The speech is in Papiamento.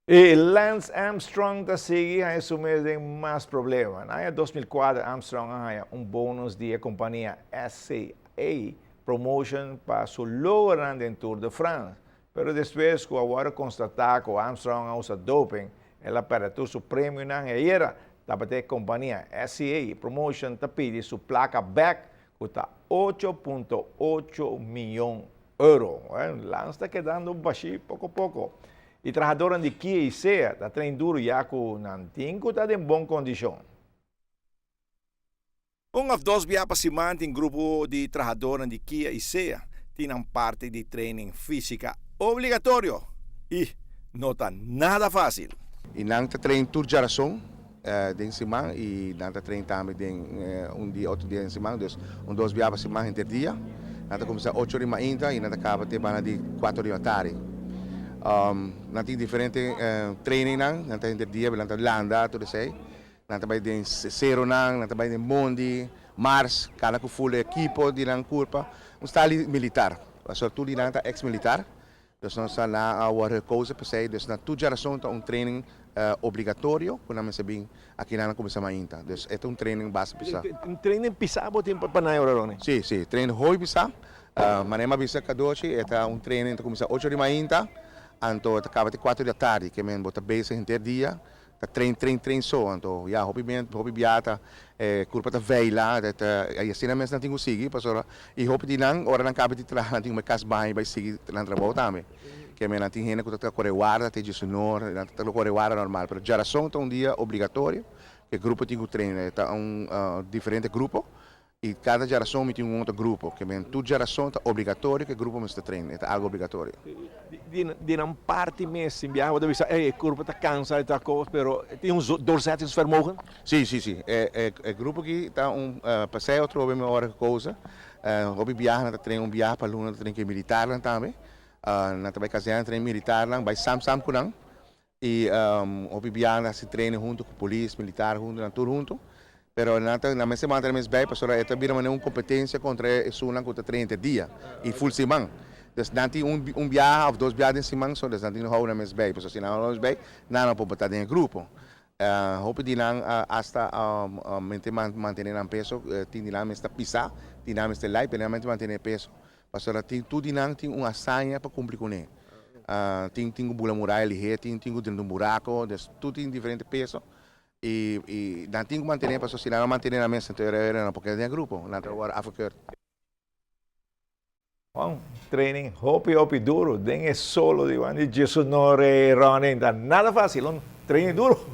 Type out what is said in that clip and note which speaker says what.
Speaker 1: E Lance Armstrong ta sigui haña su mes den mas problema. Na aña 2004 Armstrong a haña un bonus di e kompania SCA Promotion pa su logronan den Tour de France. Pero despues ku a wòrdu konstatá ku Armstrong a usa doping, el a pèrdè tur su premionan. E ayera tabata e kompania SCA Promotion ta pidi su plaka bèk ku ta 8.8 mion euro. Lance ta kedando bashí poko poko. E trahadónan di Kia i Sea ta train duru ya ku nan tin ku ta den bon kondishon. Un òf dos bia pa siman tin grupo di trahadónan di Kia i Sea tin nan parti di training físika obligatorio i no ta nada fásil.
Speaker 2: I nan ta train tur djarason den siman i nan ta train tambe den un dia otro dia den siman, dus un dos bia pa siman henter dia. Nan ta kuminsá ocho ora di mainta i nan ta kaba te banda di kuater ora di atardi. Nan tin diferente trainingnan, nan ta henter dia, nan ta landa tur esei. Nan ta bai den seronan, nan ta bai den mondi, mars, kana ku full ekipo di nan kurpa, un style militar, pasobra tur di nan ta ex militar. Dus nos ta na a wòrdu gekozen p'esei. Dus na tur djarason ta un training obligatorio ku nan mester bin aki nan a kuminsá mainta. Dus e ta un training basta pisá.
Speaker 1: Un training pisá bo tin pa nan e ora Ronnie?
Speaker 2: Sí, sí. Training hopi pisá. Manera mi a bisa Kadoshi e ta un training ta kuminsá ocho di mainta anto ta kaba te kuater di atardi. Ke men bo ta bezig henter dia Ta train train train so anto ya hopi men hopi bia ta e kurpa ta veila ta ta y asina mes nan tin ku sigui pasobra y hopi di nan ora nan kaba di traha nan tin ku bai kas baña bai sigui nan trabou tambe ke men nan tin hende ku ta kore warda te djesunor nan ta kore warda normal pero djarason ta un dia obligatorio ke grupo tin ku train e ta un diferente grupo. I kada djarason mi tin un otro grupo, ke men tur djarason ta obligatorio ke grupo mester train, e ta algo obligatorio.
Speaker 1: Di nan parti mes, sin biaha bo ta bisa, ey, e kurpa ta kansa i ta kos, pero tin un doorzettingsvermogen?
Speaker 2: Si, si, si. E e grupo aki ta un pasei otro hopi mi ora gekozen. Hopi biaha nan ta train un biaha pa luna ta train ku e militarnan tambe. Nan ta bai kazerne train militarnan, bai sam sam ku nan. Y hopi biaha nan hasi training hunto cu polis, militar hunto, nan tur hunto. Pero nan ta nan mester mantene mes bij pasobra e ta bira manera un competencia contra esunnan cu ta train henter dia y full siman. Dus nan tin un un biaha of dos biaha den siman so, dus nan tin cu hou nan mes bij pasobra si nan no hou nan mes bij nan no por ta den e grupo. Hopi di nan hasta mester mantene nan peso, tin di nan mester pisa, tin nan mester light pero nan mester mantene e peso. Pasobra tin tur di nan tin un hazaña pa cumpli cune. Tin tin cu bula muraya lihe, tin tin cu drenta un buraco, dus tur tin diferente peso y y nan tin cu mantene pasobra si nan no mantene nan mes enton nan no por keda den e grupo, nan ta worde afgekeurd.
Speaker 1: Un training hopi hopi duro den e solo di Juan di Jesusnore Ronnie ta nada facil, un training duro.